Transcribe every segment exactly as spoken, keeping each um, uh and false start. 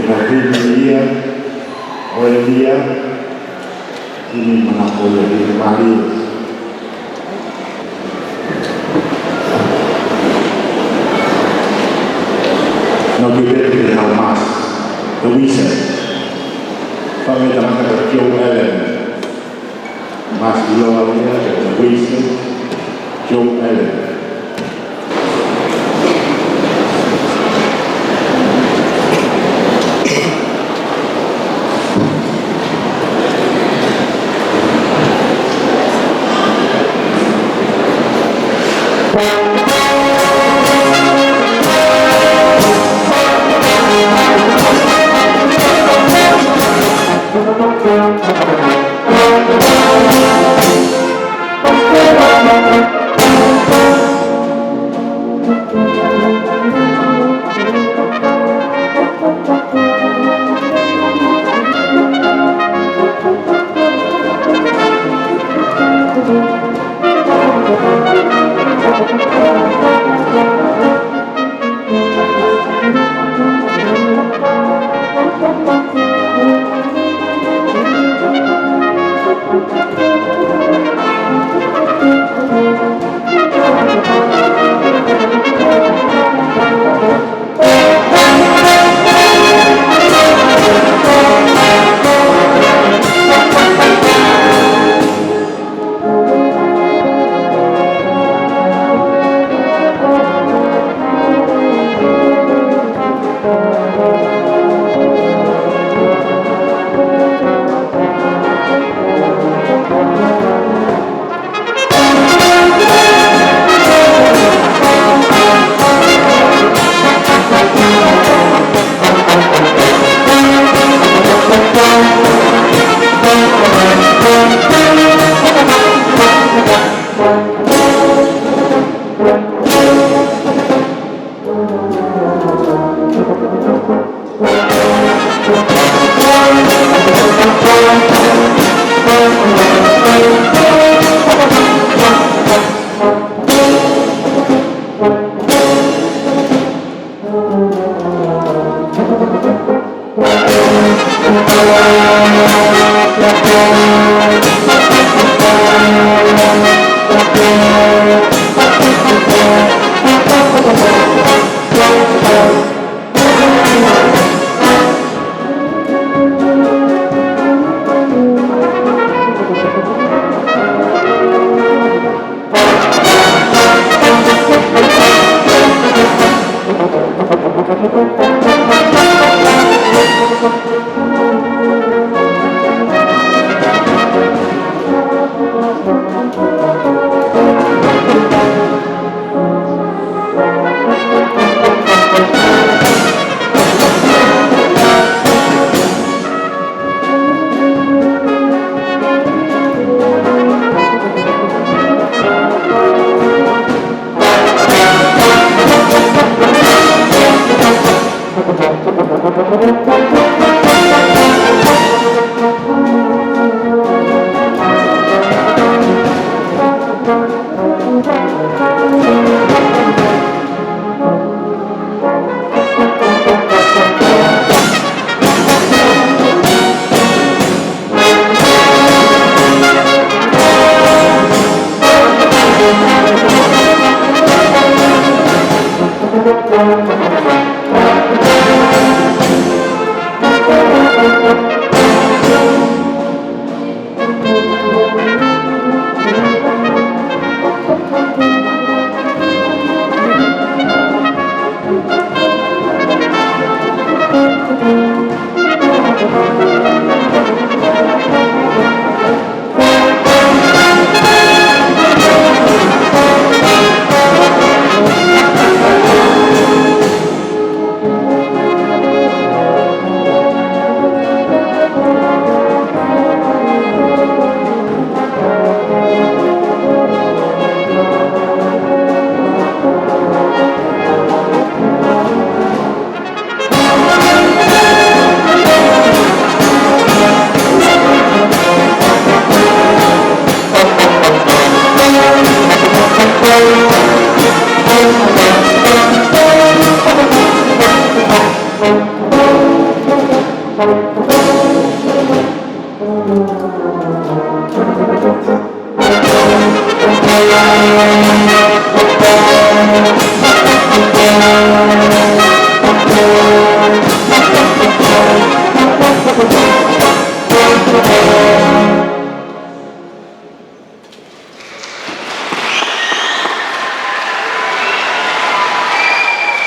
Ko e himi ia ʻo e lia, himi manako ia, himi mālie. Now give it to the Hamas, the Wilson. Fanga tangata ko Joe Allen. Masiʻi ʻiloa ia ko Wilson Joe Allen.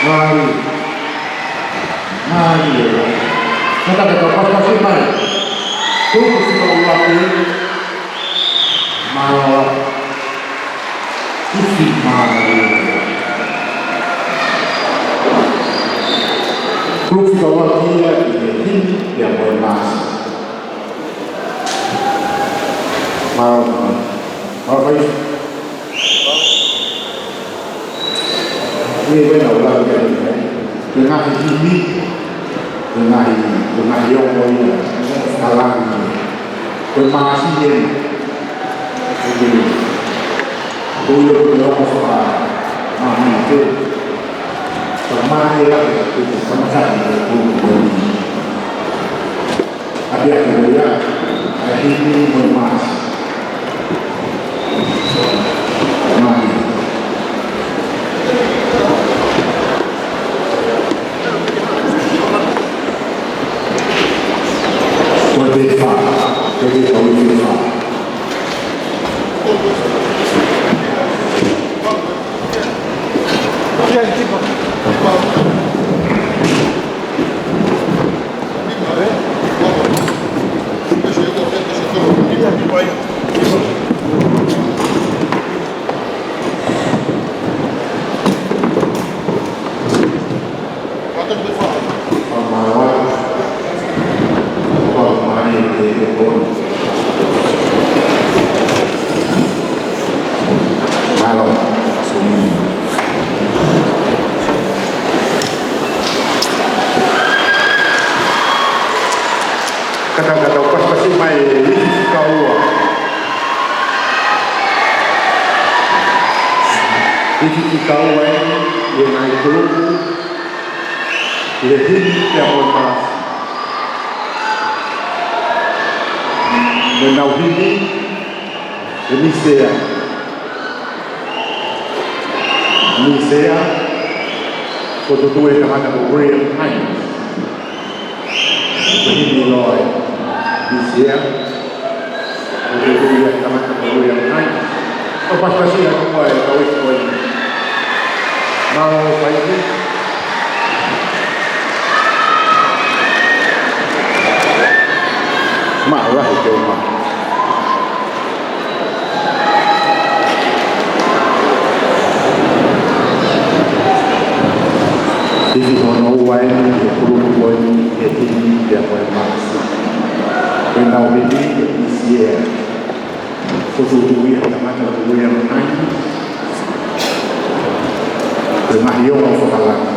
Mālie. Mālie. Kātaki tau pasipasi mai. Tuku siʻi kau ua pē. Mālō. ʻIsi mālie. Tuku siʻi kau ua pē ia ʻi he himi pea mo e maasi. Mālō. Mālō fai. Ni wena ula ke ni kai. Ko e ngaahi himi, ko e ngaahi, ko e ngaahi ongo ia, ko e ngaahi kalanga. Ko e maasi ia. Ko e, ko e ongo faka-, ma, ma, ko e, fakamālie lahi, ko e, ko e kamata, ko e, ko e, ko e. ʻApi ake ko ia, ʻa e himi mo e maasi. Mālie. Ko e fā, ko e fā, ko e fā. Mālō. Kātaki tau pasipasi mai ʻi he himi kau ua. Himi kau ua eni, ʻi he ngaahi kulupu, ʻi he himi pea mo e maasi. Mo ʻenau himi, ʻe Misea. Misea, ko e tutu e tangata ko William Hines. Ko e himi loa ē, Misea. Ko e tutu e tangata ko William Hines. Ko e pasipasi atu ko e kau ʻi ko ē. Mālō fai. Mālō lahi ke uma. Himi hono ua eni, ʻi he kulupu ko eni, ʻi he himi pea mo e maasi. Ko ʻenau himi, ʻe Misea. Ko e tutu ia e tangata ko William Hines. Ko e ngaahi ongo fakalangi.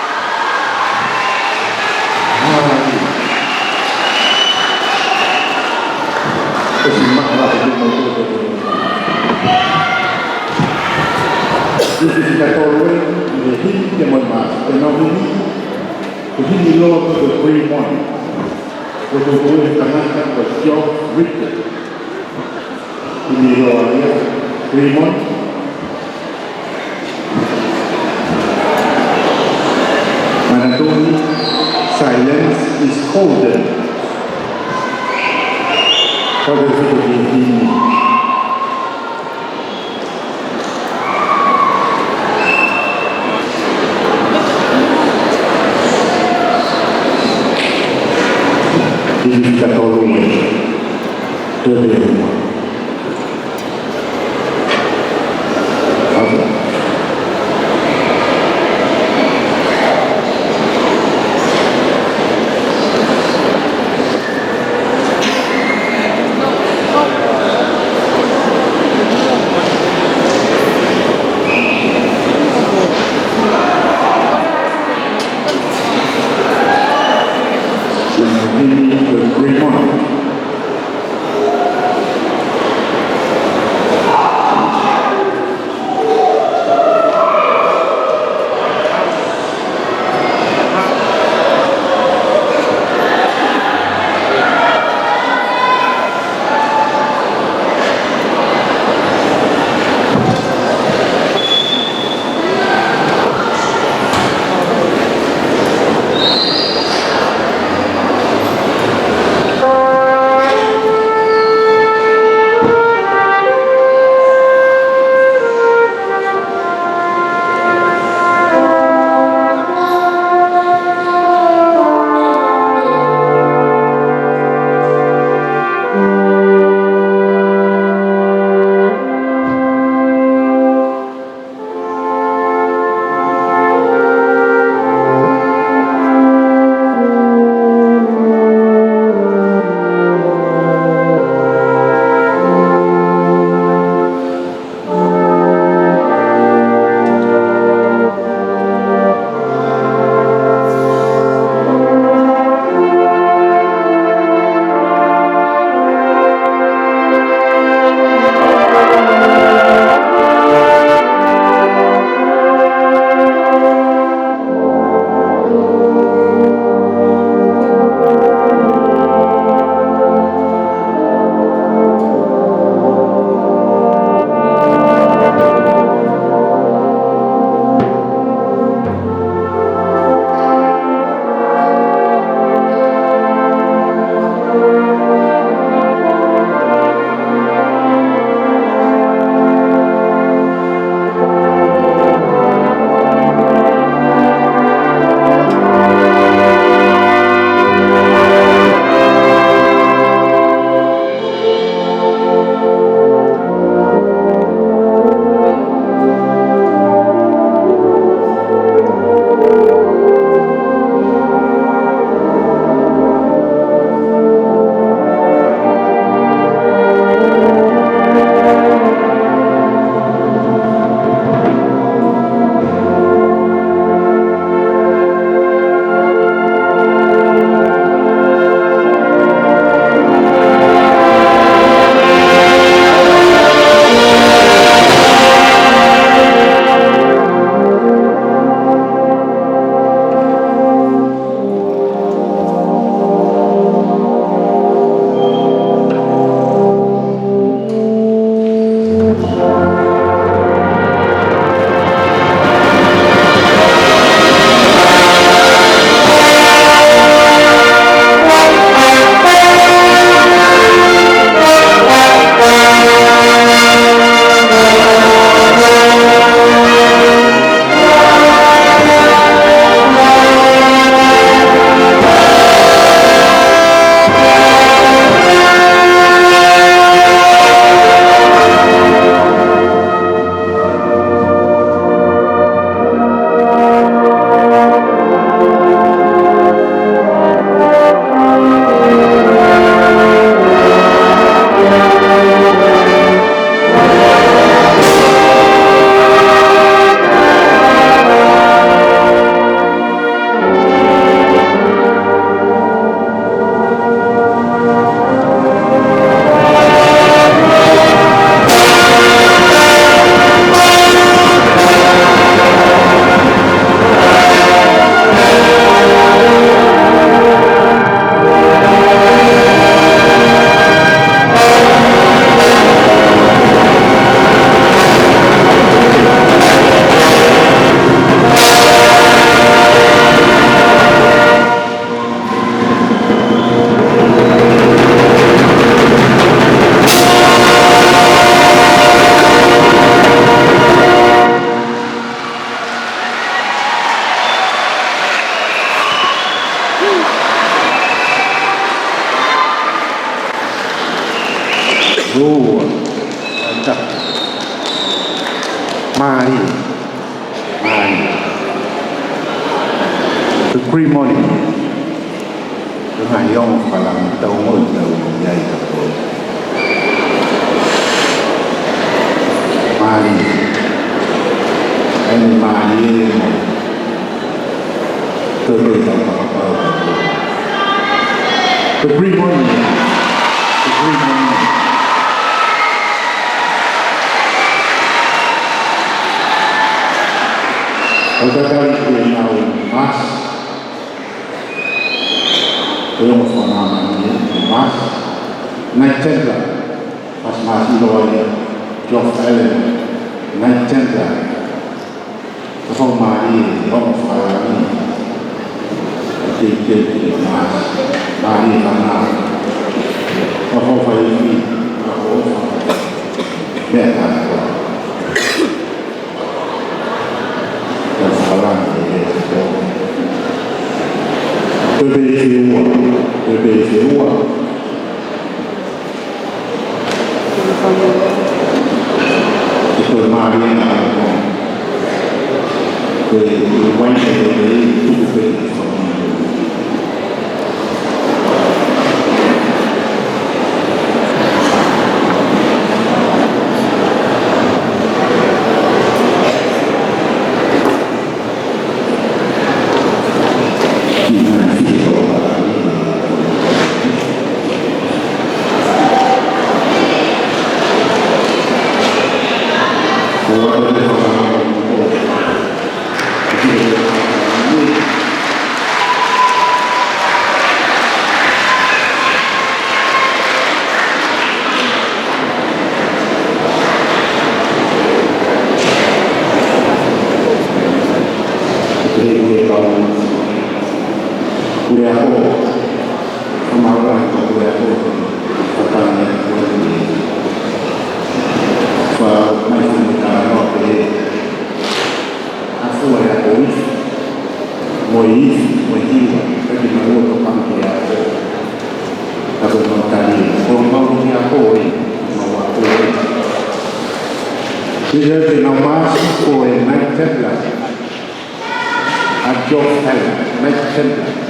ʻAi. ʻOsi maʻu ʻa e motu. Hili fika tolu ē, ʻi he hili ke moe mā. Te nau hili, ko e hili loa ko e Fremont. Ko e tokua ʻe he tangata ko Geoff Ritter. Hili loa ia, Fremont. Manatuʻi, silence is golden. Ko e foʻi hili. Hili fika tolu ē. Tolu ē. Ua, ata. Mālie. Mālie. Ko e Green Money. Ko e ngaahi ongo fakalangi tau ngoi tau i ai ka ko. Mālie. Ai mālie mo. Tō tō tau kapau. The Green Money. The Green Money. ʻOku tatali ki he ngaahi mas. Ko e ongo fakalangi mas. Knight Templar. Mas mas ʻiloa ia. Geoff Allen. Knight Templar. Ka fau mālie, ʻoku fakalangi. Ke, ke, ke, mas. Mālie ka na. Ka fau fai ni, ka fau. Meʻa ka na. Ka fakalangi, ke, ke. Pepe i ua, pepe i ua. Ko e mālie na ʻa e ko e uaine ko e tuku pē. Kuo ʻosi. Ka mālō ʻa e kuo ʻosi. Ka tana e kuo ʻosi. Fa mai fu me ka no pe. A fua e ako ifi. Mo e ifi, mo e hiva. Ka ki ma luo to pang ki a ko. Ka ko no tali. Ko ma luo ki a ko e. Ma wa ko e. Ki he te na masi ko e Knight Templar. ʻA George Allen, Knight Templar.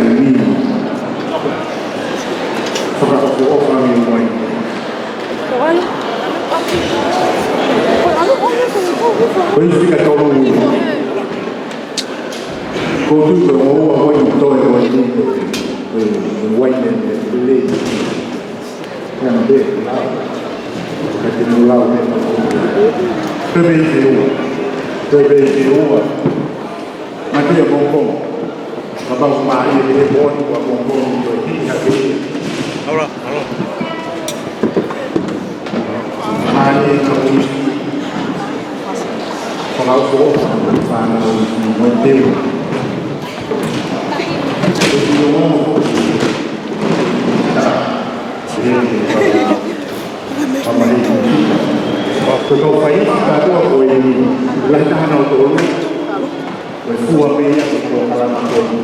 taimi ni. Fakaʻofoʻofa ange mai. Ko e fika tolu. Ko e tui ko e ua ko e toe ko e tui ko e ua ne ne lei. Ia na be la. Ka te no lau ne. Te be te ua. Te be te ua. Mate ia pongipongi. Kapau mai e te poni kua pongipongi ko e hiki hake. Aula, aula. Mai e na ui. Kau ko fana ui mo te. Ui mo. Ta. Ko e kau fai, ka tua ko e ni, lahi taha nautolu, ko e fua pē ia ko e polokalama ko eni.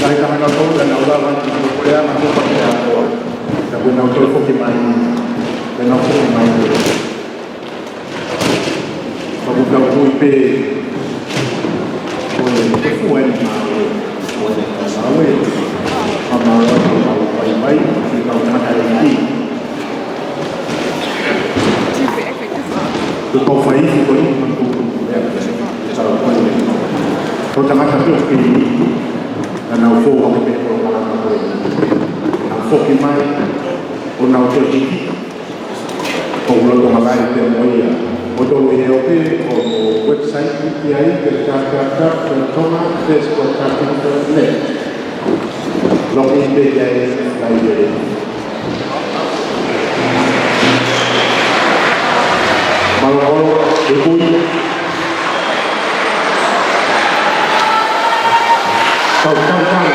Lahi taha nautolu, ka nau lava ni ko e ana ko e pea ko. Ka ko e nautolu foki mai, ka nau foki mai. Ka ko e kau kui pē, ko e fua eni ma, ko e ma, ko e ma, ko e ma, ko e ma, ko e ma, ko e ma, ko e ma, Ko e kau fai ko eni, ko e kau fai ko eni. Ko e tangata pē ʻoku kei, ka nau fou hake pē ko e polokalama ko eni. Nau foki mai, ʻo nau toe hiki, ʻo ulo to malai pē mo ia. ʻO tolu ʻi he ope, ʻo website, ʻi ai, ke ta, ta, ta, ta, Tonga Fest Broadcasting dot net. Log in pē ki ai, lai pē. Mālō, mālō, e kui. Tau, tau, tau.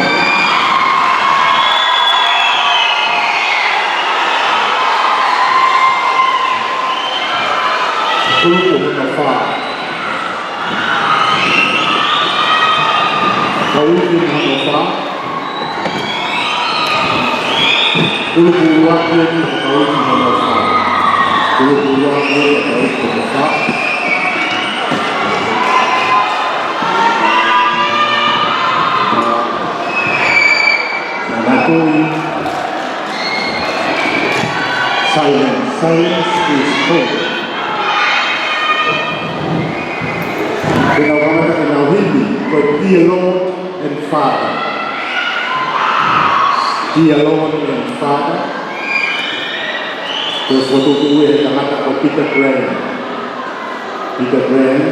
Kulupu hono fā. Kau iti hono fā. Kulupu ua peni ka kau iti hono fā. Kulupu ua peni ka kau iti hono fā. Manatui. Silence. Silence is holy. Ke nau kamata ke nau himi, ko e Dear Lord and Father. Dear Lord and Father. Ko e fokotuʻu ʻe he tangata ko Peter Graham. Peter Graham.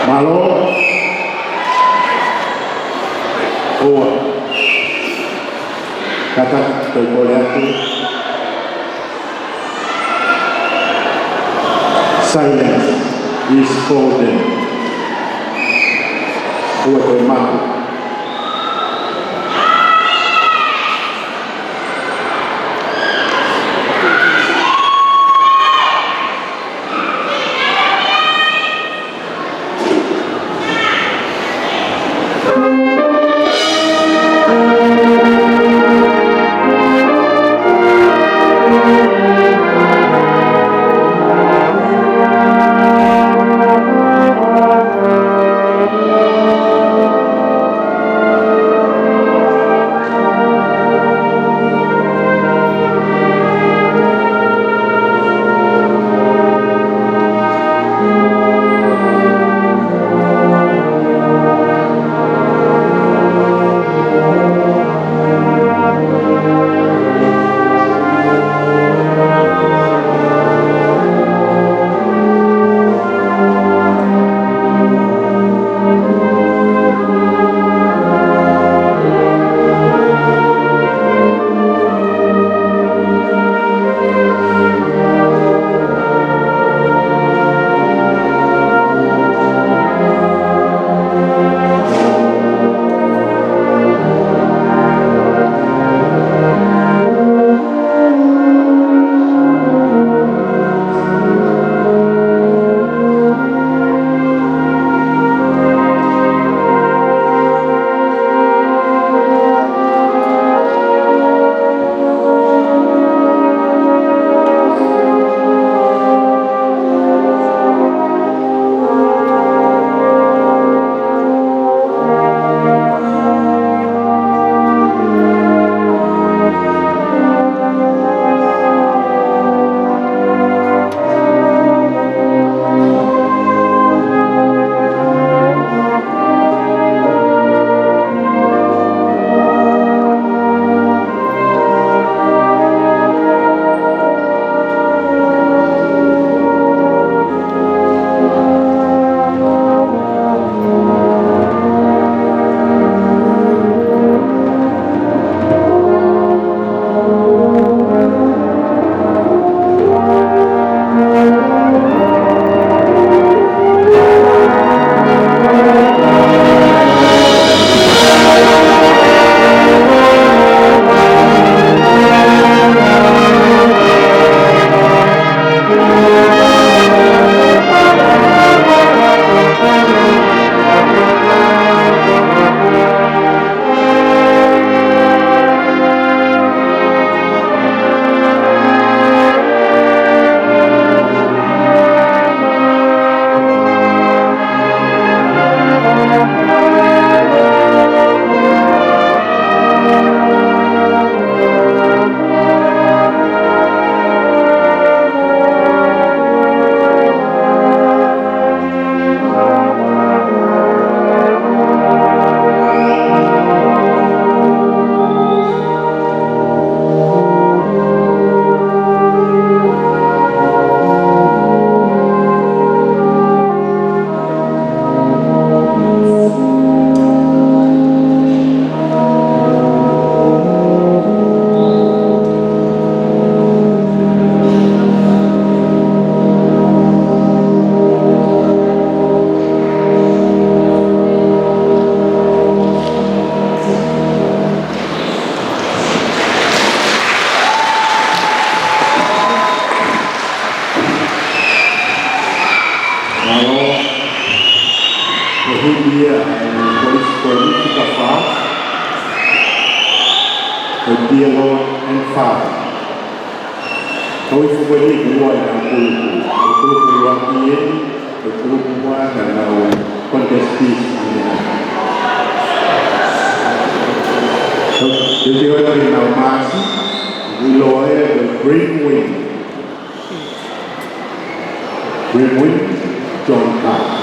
Mālō. ʻOua. Kātaki, toe kole atu. Silence is golden. ʻOua toe maku. Ko e himi ia ʻa e Kolisi ko eni, Fika Fā, ko e Dear Lord and Father. Ko e himi ko eni ʻoku ʻi ai ʻa e kulupu. Ko e kulupu ʻuluaki eni, ko e kulupu ʻa ʻenau contestants ʻanenai. So, ʻoku ʻi ai ʻenau maasi, ʻoku ʻiloa ko e Green Wing. Green Wing, John Carr.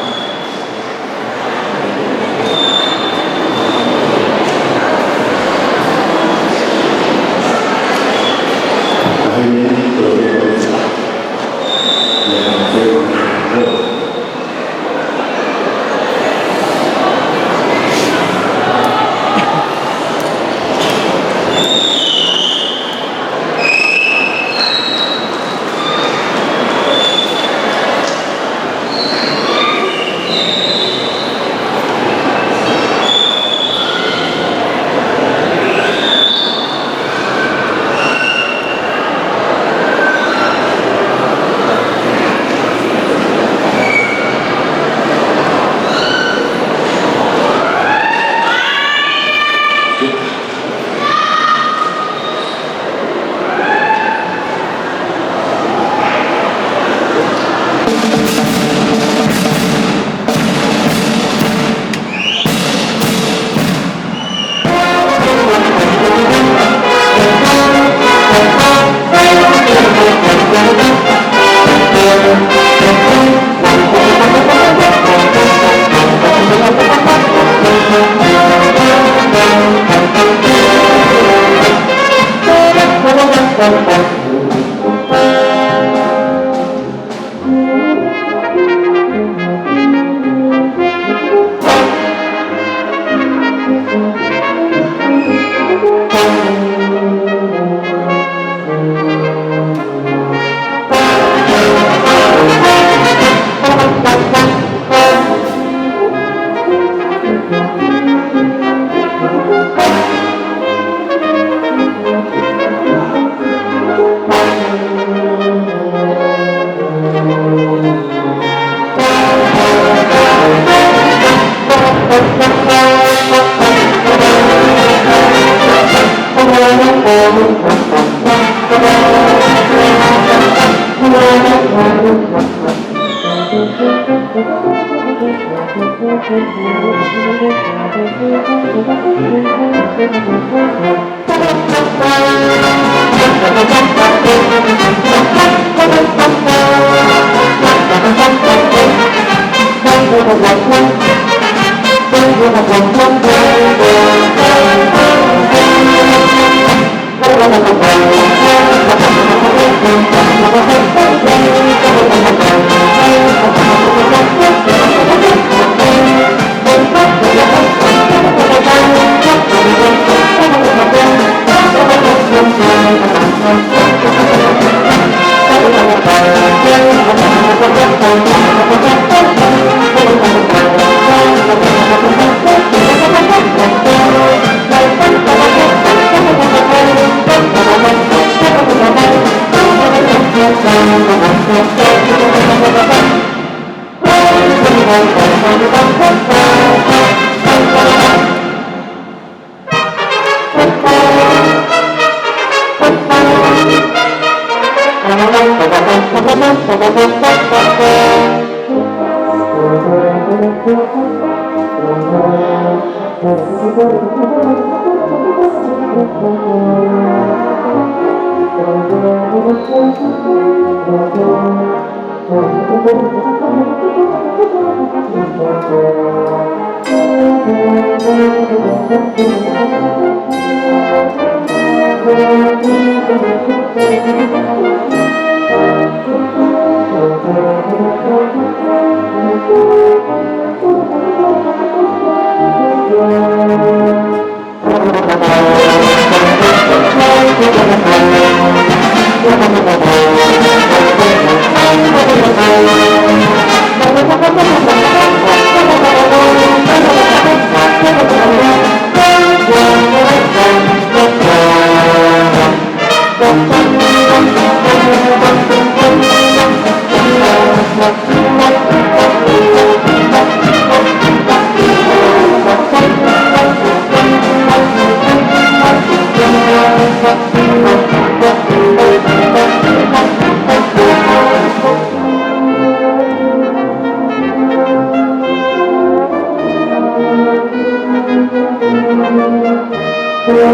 Mālō,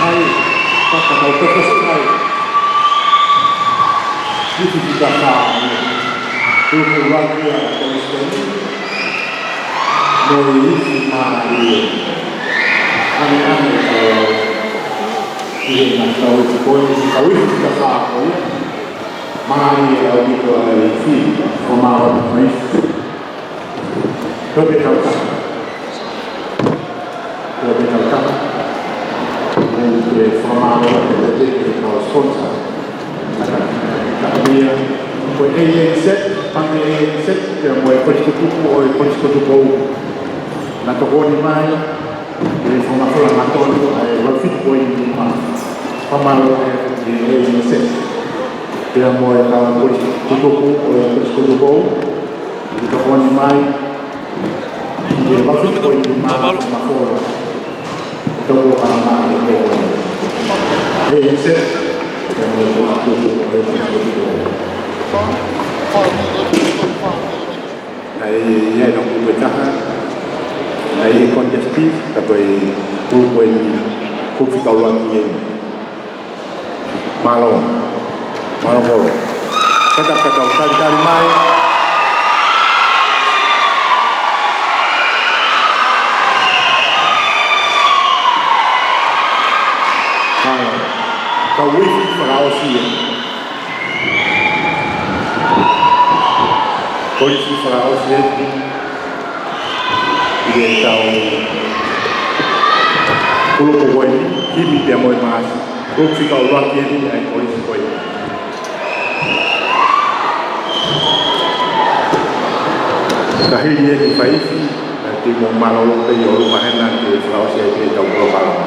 ʻai, fakatautefito ai. Ifi ki ka ka, ʻuluaki ʻa Kolisi Koini. Mo e ifi mālie. ʻAneʻane kau, ʻi he na kau ifi ko eni, kau ifi ki ka ka ko ia. Mālie ʻaupito ʻa e ifi, ʻo mālō mai. Ko e pē tautapa. Ko e pē tautapa. Ko e fakamālō atu pē ki he kau sponsor. Ka, ka, ka, ia. Ko e A N Z, pea mo e A N Z, pea mo e Kolisi ko Tupou, ʻo e Kolisi ko Tupou. Naʻa tokoni mai, ʻi he fakamafola mātolu, ʻa e valu fitu poini nima. Fakamālō atu ki he A N Z. Pea mo e kau Kolisi ko Tupou, ʻo e Kolisi ko Tupou. ʻI he tokoni mai, ʻi he valu fitu poini nima fakamafola. Tau ʻo ka mai ʻe ko e. Ē, ʻe se, ʻe mo e ko e ko e ko e ko e. ʻAi, ia, ʻi he kupu ʻe taha. ʻAi, ʻi he contest piece, ka ko e kupu ʻe ni, kupu fika ʻuluaki ʻe ni. Mālō. Mālō kolo. Kata, kata, talitali mai. Mālō. Kau ifi fakaʻosi ē. Kau ifi fakaʻosi ē. ʻI he tau kulupu ko eni, himi pea mo e maasi. Kupu fika ʻuluaki eni ʻa e Kolisi ko eni. Ka hili eni faifi, ʻa e timo mālōlō pē ʻi ʻolunga hena ke fakaʻosi ai pē tau kolokalama.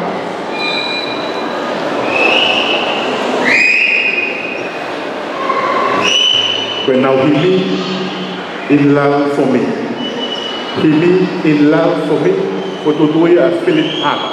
Ko e nau himi, In Love for Me. Himi, In Love for Me, ko e tuʻutuʻuni ʻa Philip Harper.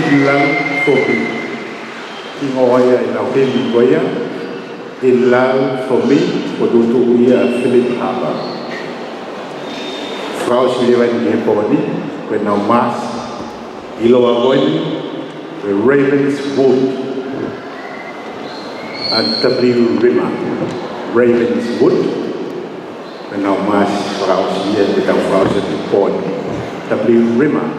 In Love for Me. Hingoa ia ʻenau himi ko ia, In Love for Me, ko e tuʻutuʻuni ia ʻa Philip Harper. Fakaʻosi leva eni ki he pō ni, ko ʻenau maasi ʻiloa ko eni, ko e Ravenswood and W Rimmer. Ravenswood, ko ʻenau maasi fakaʻosi ia te tau fakaʻosi atu ki he pō ni. W Rimmer.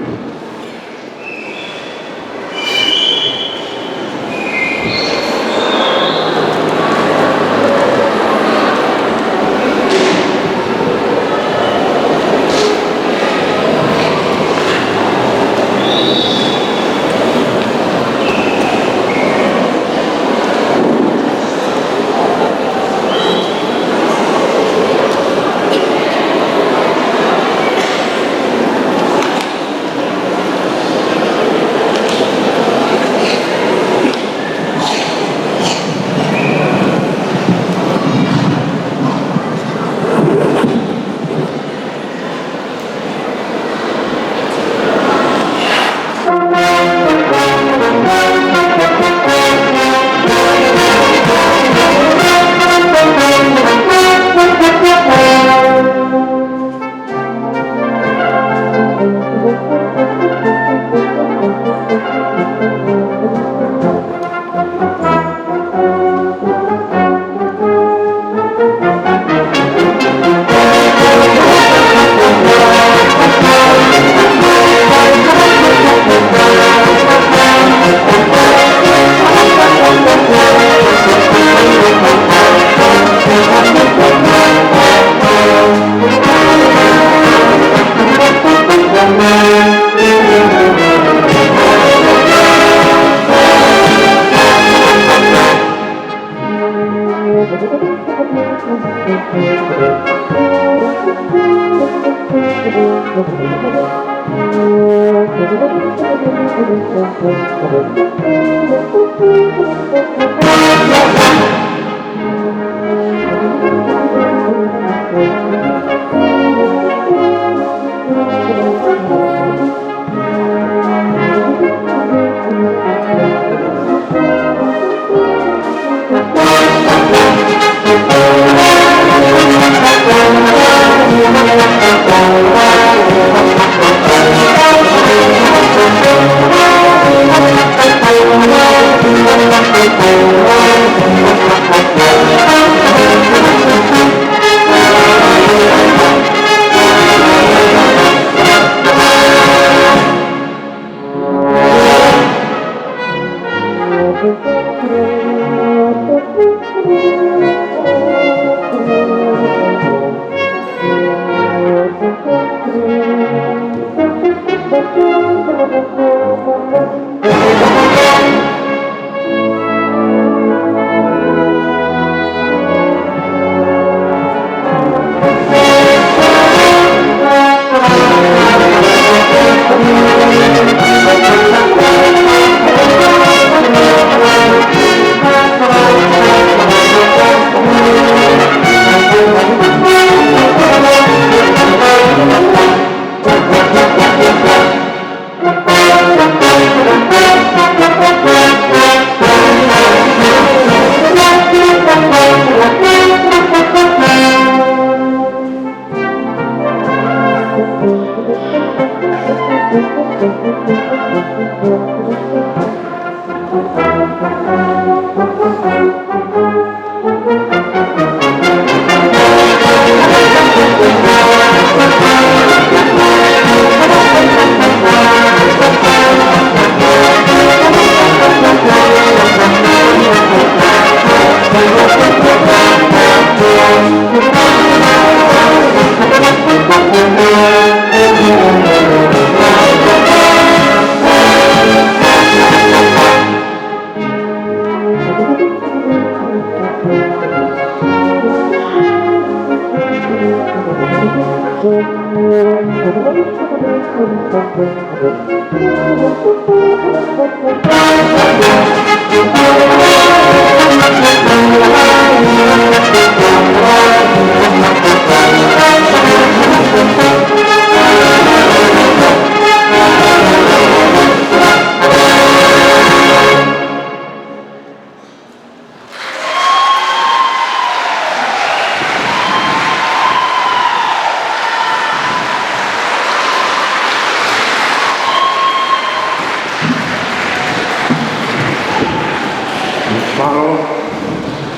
Mālō,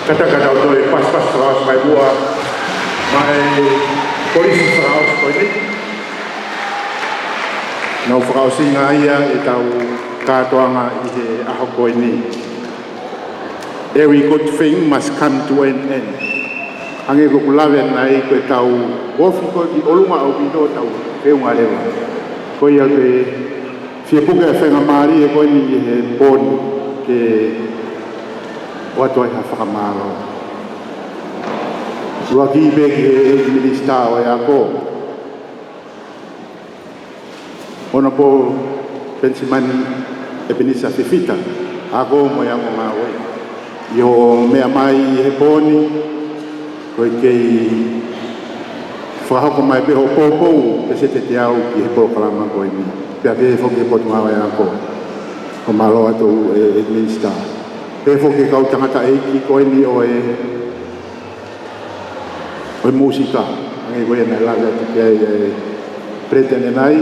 kātaki ke tau toe pasipasi fakaʻosi mai muʻa maʻa e kolisi fakaʻosi ko eni. Nau fakaʻosinga ia ʻetau kātoanga ʻi he ʻaho ko eni. Every good thing must come to an end. Hangē ko ʻeku lave ʻanenai ko ʻetau ofi ko ē ki ʻolunga ʻaupito ʻetau feʻunga leva. Ko ia ke fie puke ʻa e faingamālie ko eni ʻi he pō ni ke ʻoatu ai ha fakamālō. ʻUluaki pē ki he Minisitā ʻo e Ako, Honourable Penisimani ʻEpenisa Fifita, Ako mo e Ako Ngāue. ʻI hoʻo meʻa mai he pō ni, ko e kei fakahoko mai pē hoʻo poupou, pēseti ʻe teau ki he polokalama ko eni. Pea pehē foki ki he Potungāue Ako. Fakamālō atu ʻe, ʻe Minisitā. Pehē foki ki he kau tangataʻeiki ko eni ʻo e ʻo e mūsika, hangē ko ia naʻe lave atu ki ai ʻa e Palesiteni ʻanenai,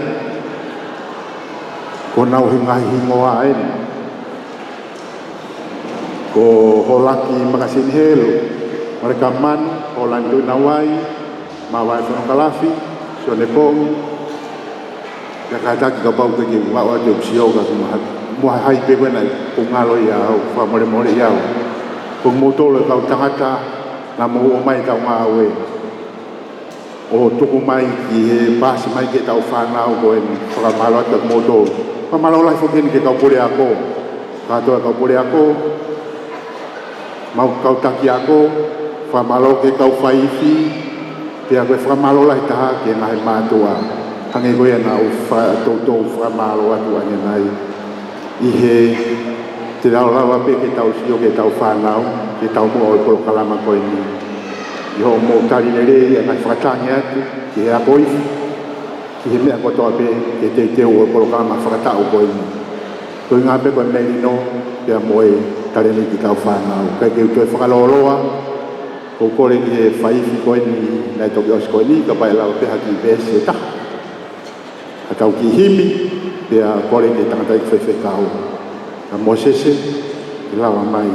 ko honau ngaahi hingoa eni. Ko Holaki Makasini Helu, Maleka Manu, Holani Tuʻinavai, Mavae Fonokalafi, Sione Pongi, Pea kātaki kapau ʻoku ke maʻu atu ʻeku sio ka ʻoku maha-, maha hai pē ko ena ʻoku ngalo ia au, fakamolemole ia au. Ko moutolu e kau tangata naʻa mou ʻomai ʻetau ngāue ʻo tuku mai ki he paasi mai ki heʻetau fānau ko eni, fakamālō atu kiate kimoutolu. Fakamālō lahi foki eni ki he kau puleako, kātoa e kau puleako, mo e kau taki ako, fakamālō ki he kau faifi, pea ko e fakamālō lahi taha ki he ngaahi mātuʻa. Hangē ko ia naʻa ku fakatoutou fakamālō atu ʻanenai. ʻI he te tau lava pē ke tau sio ki heʻetau fānau, ki he taumuʻa ʻo e polokalama ko eni. ʻI hoʻomou tali lelei ʻa e ngaahi fakatangi atu, ki he ako ifi, ki he meʻa kotoa pē, ki he teuteu ʻo e polokalama fakataʻu ko eni. Ko e ʻuhinga pē ko e melino, pea mo e talēniti ʻetau fānau. ʻIkai ke u toe fakalōloa, ʻoku ou kole ki he faifi ko eni naʻe toki ʻosi ko eni, kapau ʻe lava pē ha kiʻi veesi ʻe taha. Ka tau kiʻi himi, pea kole ki he tangataʻeiki faifekau. Ka Mōsese, ke lava mai.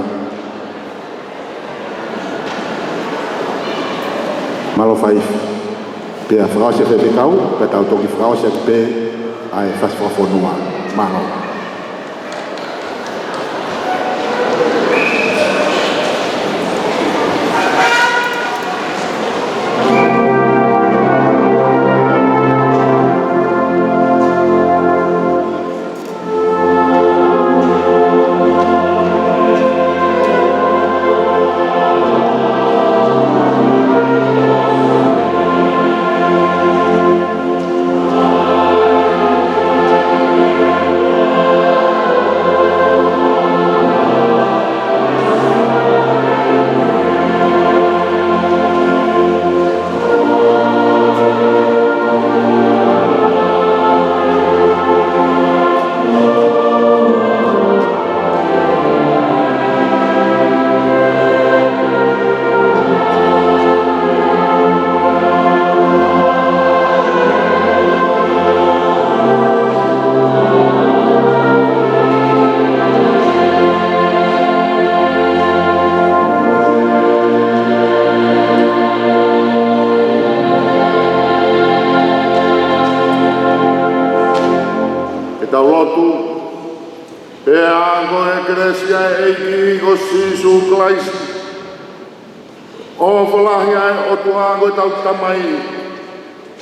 Mālō faifi. Pea fakaʻosi e faifekau, pea tau toki fakaʻosi atu pē ʻa e fasi fakafonua. Mālō. Ke tau lotu. Pea ko e kelesi ʻa e ʻEiki ko Sīsū Kalaisi, ʻofa lahi ʻa e ʻOtua ko ʻetau Tamai,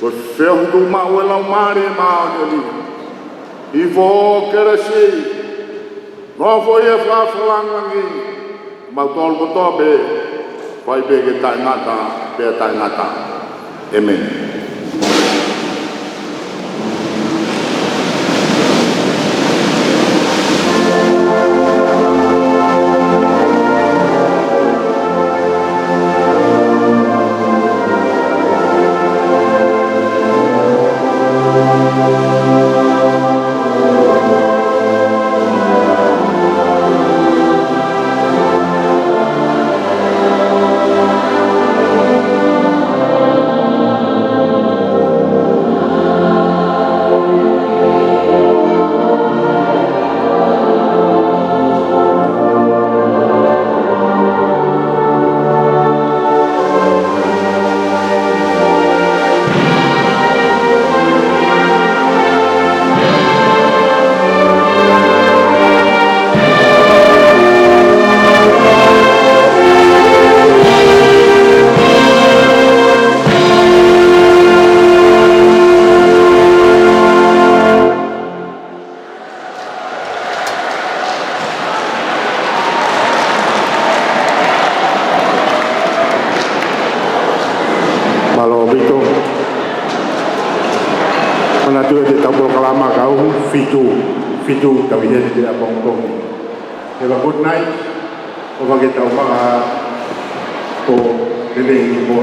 ko e feohi tuʻumaʻu ʻa e Laumālie Māʻoniʻoni, hifo ʻo kelesi, nofoʻia fakafalangani, mautolu kotoa pē, fai pē ke taʻengata pea taʻengata. ʻĒmeni. Naʻa tuʻu ʻetau polokalama kau fitu, fitu tau ʻi heni ki ʻapongipongi. Have a good night, ʻofa ke tau maka ko lelei ni mo.